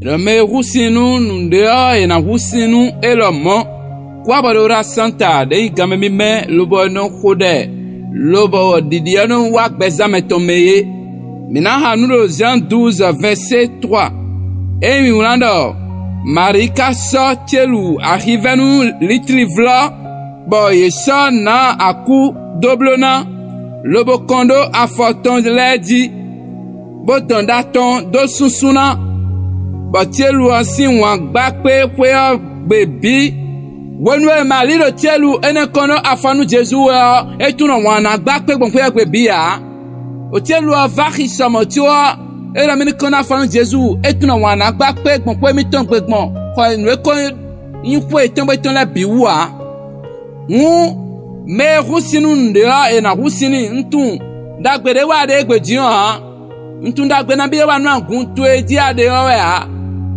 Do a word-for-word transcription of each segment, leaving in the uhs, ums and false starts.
Ɖɔ mɛ e hú sin nú nǔɖé ɔ́, è nǎ hú sin nú é lɔmɔ̌. Kwábɔɖóɖá Santa ɖě nyí ganmɛ mímɛ́, lobɔ è nɔ xo ɖɛ, lobɔ ɖiɖi ɔ́ nɔ wá gbɛzán mɛtɔn mɛ é. Mǐ ná xa nǔ ɖo Zan duzɔ́ vɛ̌sé twa. Ényí mǐ wlán ɖɔ Maríi ka sɔ́ célu axivɛ́nu litlivlɔ́, bɔ yě sɔ́ nǎ akú dó bló ná, lobo kɔn ɖó afɔ tɔn lɛ́ɛ jí, bó dɔn ɖa tɔn dó súnsún ná, bɔ célu ɔ́ sín wǎn gbá kpé xwé ɔ́ gbe bǐ. Hwenu e Mali ɖo célu énɛ́ kɔn ɖó afɔ nú Jezu wɛ ɔ́, é tunwun ɖɔ wǎn ná gbá kpé gbɔn xwé ɔ́ gbe bǐ ǎ. Ɖo célu ɔ́ vá xi sɔmɔ̌ có ɔ́, é ɖɔ mì ní kɔn ɖó afɔ nú Jezu, é tunwun ɖɔ wǎn ná gbá kpé gbɔn xwé émítɔn gbe gbɔn xɔ e nǔ e ko nyí xwé yětɔn bó tɔn lɛ́ɛ bǐ wú ǎ. Hǔn, mɛ e hú sin nú nǔɖé ɔ́, è nǎ hú sin n'i. Un tunwun ɖagbe ɖé wɛ a ɖe égbé din ɔ́ ǎ. Un tunwun ɖagbe nabí e wa nú agun towe jí a ɖe ɔ́ wɛ ǎ.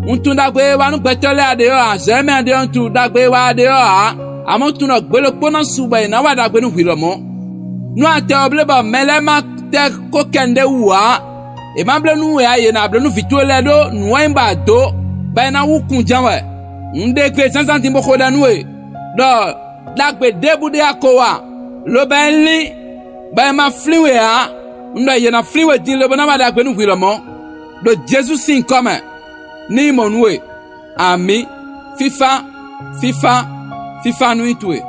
Un tunwun ɖagbe e wa nú gbɛtɔ́ lɛ́ɛ a ɖe ɔ́ ǎ. Azɔ̌ e mɛ a ɖe ɔ́, un tunwun ɖagbe e wa a ɖe ɔ́ ǎ. Amɔ̌ un tunwun ɖɔ gbe ɖokpó ná su bɔ è nǎ wa ɖagbe nú hwǐ lɔmɔ̌. Nú a tɛ ɔ́ blé bɔ mɛ lɛ́ɛ ma tɛ kó kɛ nǔɖé wú ǎ. È ma bló nú we ǎ, yě ná bló nú vǐ towe lɛ́ɛ ɖó nǔ wɛ nyí bɔ a dǒ, bɔ é ná wú kunján wɛ. Un ɖe gbe zǎnzǎn din bó xo ɖɛ nú we, ɖɔ ɖagbe ɖěbǔ ɖé a ko wa, lobo é lín, bɔ è ma flín we ǎ. Un ɖɔ yě ná flín we din lobo ná wa ɖagbe nú hwǐ lɔmɔ̌, ɖo Jezu sín nyǐkɔ mɛ, ní nyí mɔ̌ nú we. Amǐ. Fífá, fífá, fífá nú nyí towe.